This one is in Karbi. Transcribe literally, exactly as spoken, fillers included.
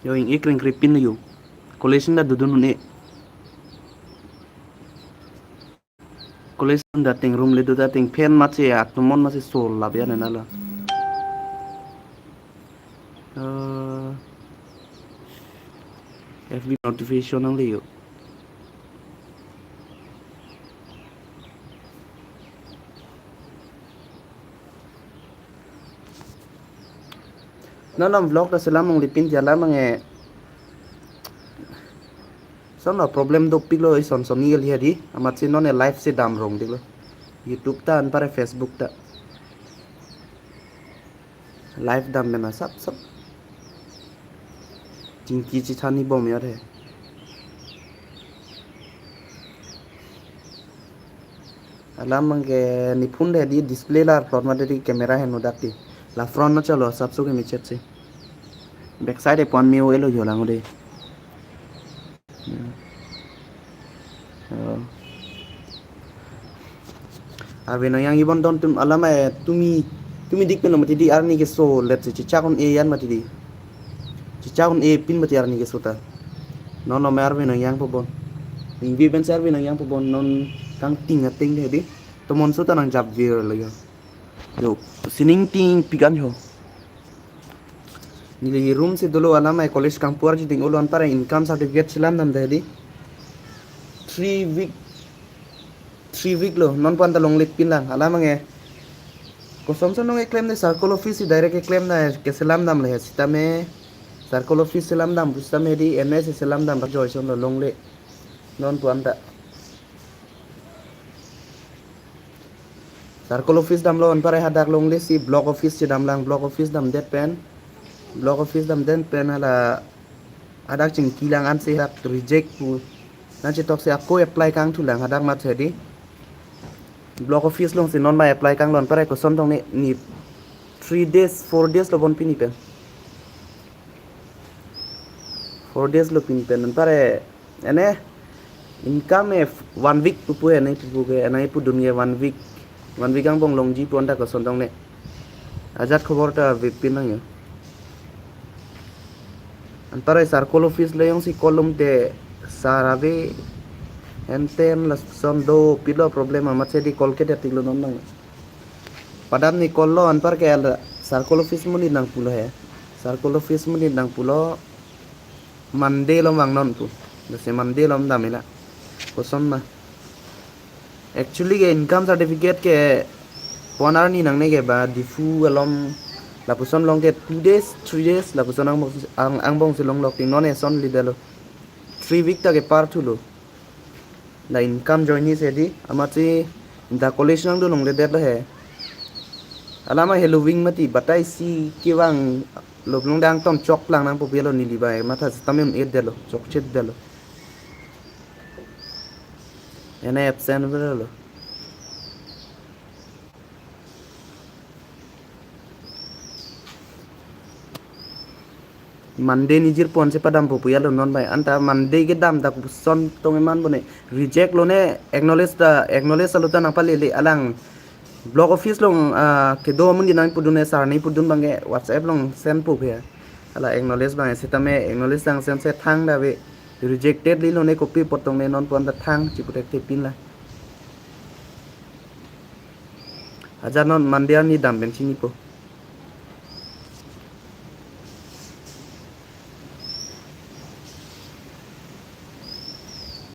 Yo, ing-e kring kripin yo. College da dodun un-e. College da ting room le do da ting fan masi atomon masi sol lap ya nena la. Eh, F B notification nangle yo. Non non vlog ta selam longlipin ti alam ange. Son lo problem dopiklo ison son ni kali hadi. Amatsi non e live si dam rong diklo. YouTube ta anpar e Facebook ta. Live dam mena sap sap. Chingki chithani bom ya re. Alam ange ne phone de di display la front ma de di camera heno dak di. La front ma chalo sap so ke michet si. Back side e pon mi o elo yo lang de. Hmm. Oh. Arve nang yang ibon don tum alam e tumi tumi dik pen mati di arni keso let si chichak un-e yan mati di. Chichak un-e pin mati arni keso ta. Non lo me arve nang yang po bon. Ingvi pen si arve nang yang po bon non kangting ating de di. Tomon so ta nang jap vir lo yo. Yo, sining ting pikan yo. Neli room si dolo alam ai college kangpu arji ding olo anpar income certificate selam dam de di. Three week, three week lo, non pu an ta longle pin lang, alam ange. Koson son nong eklem de circle office si direct eklem na ke selam dam le sitame. Circle office selam dam pu sitame di N S selam dam joy son lo longle. Non pu an ta. Circle office damlo anpar e hadak longle si block office si dam lang, block office dam det pen. Block office dam det pen hala hadak chingki lang ansi hadak reject pu. Nang chetok si ako apply kangthu lang hadak mat hedi. Block office long si non ma apply kanglo anpar e koson tong ne ni three days, four days lo bon pini pen. Four days lo pini pen anpar e ene income e one week pupu ene pupu ke ene pudun ke one week. One week angbong longji pu an ta koson tong ne. Ajat khobor ta vepin nang yo. Anpar e circle office le yong si kolom te sar ave enten lason dopiklo problem amatsi di call ke detik lo non nang. Padam ni call lo anpar ke ala circle office monit nang pulo he. Circle office monit nang pulo Monday lo mang non pu. Lasi Monday lo dam ila. Koson ma. Actually ke income certificate ke pon arni nang ne ke ba Diphu alom lapuson long ke two days, three days lapuson angbong ang, angbong si long lok ting non eson li dalo. Three week ta ke par thulo. La income join ni se di amatsi da college nang do longle det lo he. Alam a helo wing mati batai si kevang lo long dang ton chok lang nang po pilo neli bai matha sitame un-e det lo chok chet det lo. Ene absent velo. Monday nijir pon si padam pupu ya lo non bai anta Monday ke dam dak son tong eman bone reject lo ne acknowledge ta acknowledge alo ta nang palele alang block office long ah, kedo amun di nang pudun e sar ni pudun bang ke WhatsApp long send pu ya. Hala acknowledge bang sitame acknowledge dang send se thang da ve rejected li lo ne kopi potong ne non pon ta thang chiputek te pin la. Aja non Monday ni dam pen chini po.